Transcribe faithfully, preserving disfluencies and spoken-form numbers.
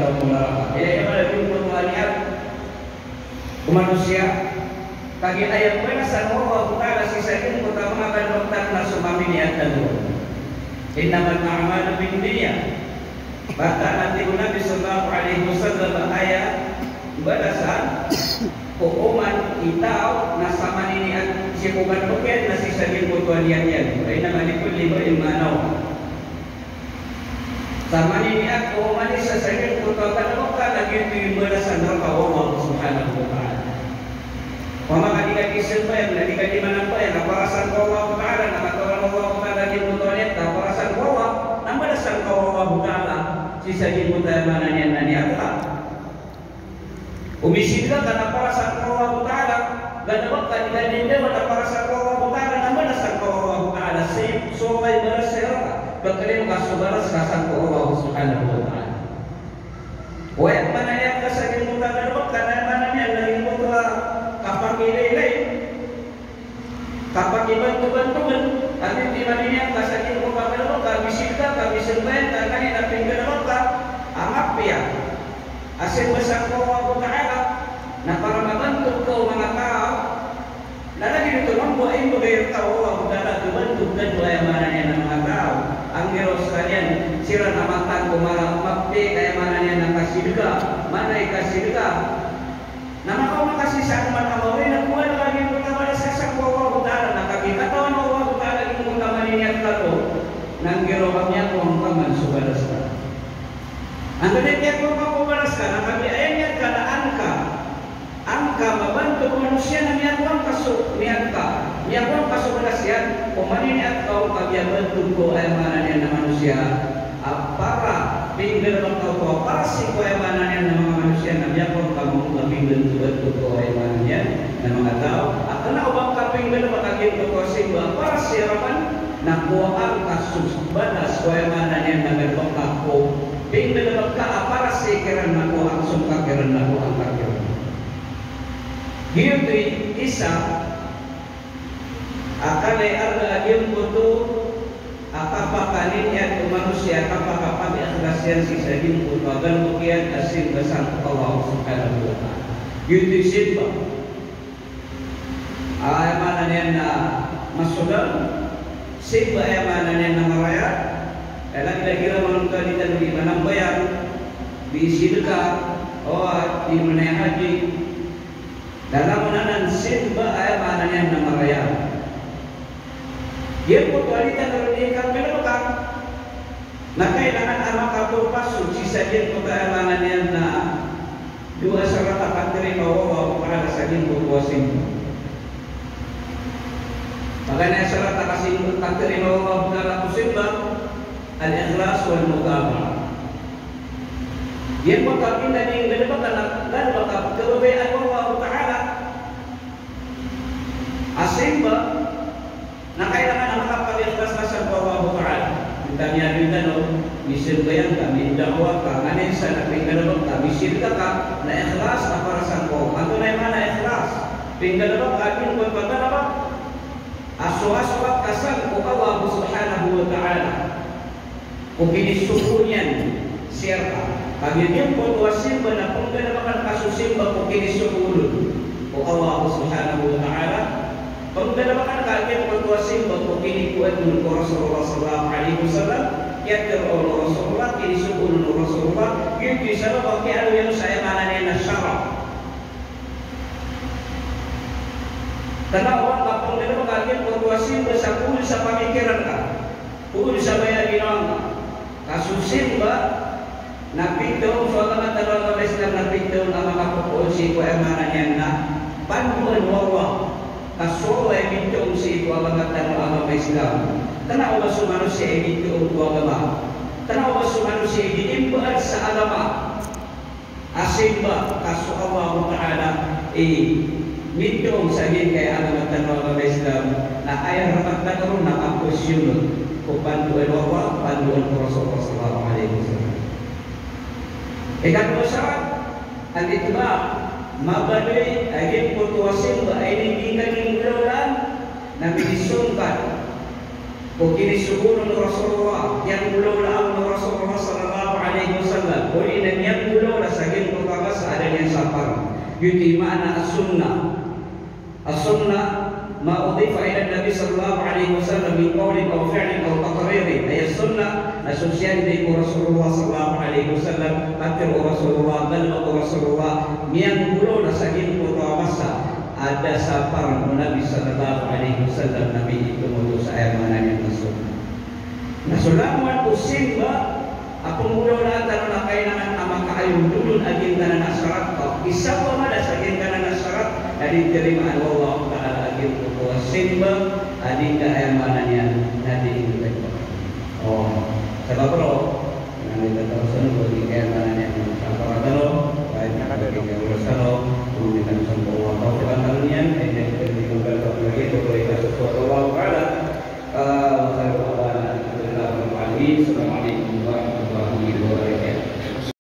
Aya iyan a giyangkoto a niyat o manosiya, kagiya aya balasan o Allahu Ta'ala sii sa giyangkoto a manga kadakdakl na so maminiyat tano. Innamal a'malu binniyat. Balasan, tig o Nabi sallallahu alaihi wasallam, aya balasan ko oman i taw na sa maniniyat sii ko kadakdakl iyan na sii sa giyangkoto a niyat iyan. Wa innama likulli imri'in ma nawa. Sa maniniyat ko oman i isa sa giyangkoto a kadakdakl na giyoto i balasan rka o Allah Subhanahu wa Ta'ala. Opama ka di ka di sambayang, na di ka di manambayang, na para sangko Allah Ta'ala, na katawan o Allah Ta'ala giyangkoto a niyat ka, para sangko Allah, na balasan ka o Allah Ta'ala sii sa giyangkoto a, aya maana niyan na, niyat ka. O misidka ka na para sangko Allah Ta'ala, gadabak ka di ka di ndawa na para sangko Allah Ta'ala, na balasan ka o Allah Ta'ala, sii so Allah i balas iyan rka, ba kaliyo ka so balas ka sangko Allah Subhanahu wa Ta'ala. Aya maana niyan ka sa giyangkoto a gadabak ka na aya maana niyan na giyangkoto a kapakilaylay, kapakibantobantogan, a di maniniyat ka sa giyangkoto a gadabak ka, misidka ka, misambayang ka, na di na pinggadabak ka a mapiya a simba sangko Allah Ta'ala, na para mabantog ka o manga taw, na lagid oto mambo a imbgay rka o Allah Ta'ala a kabantog ka, aya maana niyan na manga taw. Anggiraw skaniyan siran a matag ko mala, mapiya, aya maana niyan na kasidka, maana i kasidka. Na makaoma ka sii sa koman a mawri na kowan ka giyangkoto a balas ka sangko Allah Ta'ala, na kagiya katawan o Allah Ta'ala giyangkoto a maniniyat ka roo, na anggiraw a miyakowa ngka man so balas ka. Antonaa i kiyakowa ngka ko balas ka, na kagiya aya niyat ka na an ka, an ka mabantog o manosiya na miyakowa ngka so niyat ka, miyakowa ngka so balas iyan, ko maniniyat ka on ka miyabantog ko, aya maana niyan na manosiya a para pinggalbk ka oto a para sii ko, aya maana niyan na manga manosiya, na miyakowa ngka mambo ka pinggalbk ko, aya maana niyan na manga taw. A kna o ba ngka pinggalbk ka giyangkoto a simba a para sii rka man, na kowaan ka so balas ko, aya maana niyan na galbk ka ko pinggalbk ka a para sii kiran, na kowaan so ngka kiran, na kowaan ka kiran. Giyoto i isa a kala i arga a giyangkoto a kapakaniniyat o manosiya, kapakapag-ikhlas iyan sii sa giyangkoto a galbk iyan a simba sangko Allah Subhanahu wa Ta'ala. Giyoto i simba a, aya maana niyan na masold, simba, aya maana niyan na marayat, a lagid a giraw man oto a di tano di manambayang, di sidka, o di manaya haji, na langon anan simba, aya maana niyan na marayat. Giyangkoto a di tano di kapilbka, na kailangan a makapapaso sii sa giyangkoto a, aya maana niyan na dowa a sarat a katarima o Allah Ta'ala sa giyangkoto a simba. Paganay a sarat a kasim-, katarima o Allah Ta'ala ko simba, al-ikhlas wal mutaba'ah. Giyangkoto a kna di nggalbk ka na, nggalbk ka, kababayaan o Allah Ta'ala a simba, na kailangan a makapag-ikhlas ka sangko Allah Ta'ala. Minta miyadn tano, misambayang ka, minda'wa ka, nganin sa na pinggalbk ka, misidka ka, na ikhlas ka para sangko. Antonaa i maana ikhlas? Pinggalbk ka, pinggalbk ka, a soasoat ka sangko Allah Subhanahu wa Ta'ala ko kinisogo niyan sii rka. Kagiya giyangkoto a simba na pnggalbkn ka so simba ko kinisogo on ko Allah Subhanahu wa Ta'ala. Pnggalbkn ka giyangkoto a simba ko kinikowa on ko Rasulullah sallallahu alaihi wasallam. Kiyatharo on o Rasulullah, kinisogo on o Rasulullah. Giyoto i sabap a kiyaaloy on sa, aya maana niyan na sharaf. Kna o ba ngka pnggalbkn ka giyangkoto a simba sa kowan sa pamikiran ka, kowan sa maya a ginawa ngka. Ka so simba na pitharo on so agama tano a agama Islam, na pitharo on a makapopoon sii ko, aya maana niyan na pandoan o Allah. Ka so Allah i pitharo on sii ko agama tano a agama Islam. Kna o ba so manosiya i pitharo on ko agama. Kna o ba so manosiya i di imbaan sa agama a simba, ka so Allah Ta'ala i mitharo on sa giyangkai a agama tano a agama Islam, na aya rk tano ron na kapos iyan ko pandoan o Allah, pandoan o Rasulullah sallallahu alaihi wasallam. Ikadowa a sarat, al-itba', mabaloy a giyangkoto a simba a inibgay ka niyan nggolawlaan, na minisongkat ko kinisogo on o Rasulullah, iyan nggolawlaan o Rasulullah sallallahu alaihi wasallam, odi na iyan nggolawlaan Giyoto i maana a sunnah. As-sunnah ma udifa ila Nabi sallallahu alaihi wasallam min qawlin aw fi'lin aw taqririn. Aya sunnah na so siyanday ko Rasulullah sallallahu alaihi wasallam, katharo o Rasulullah, galbk o Rasulullah, miyanggolawla sa giyangkoto a masa a da sa pharman o Nabi sallallahu alaihi wasallam na miitom oto sa aya maana niyan na sunnah. Na so langowan ko simba a pnggolawlaan tano na kailangan a makaayondoon a giyangkanan a sarat ka. Isa ko mala sa giyangkanan a sarat na di tarimaan o Allah Ta'ala a giyangkoto a simba a di ngka, aya maana niyan na di ngka. O, sabap roo na di tatarosan o di ngka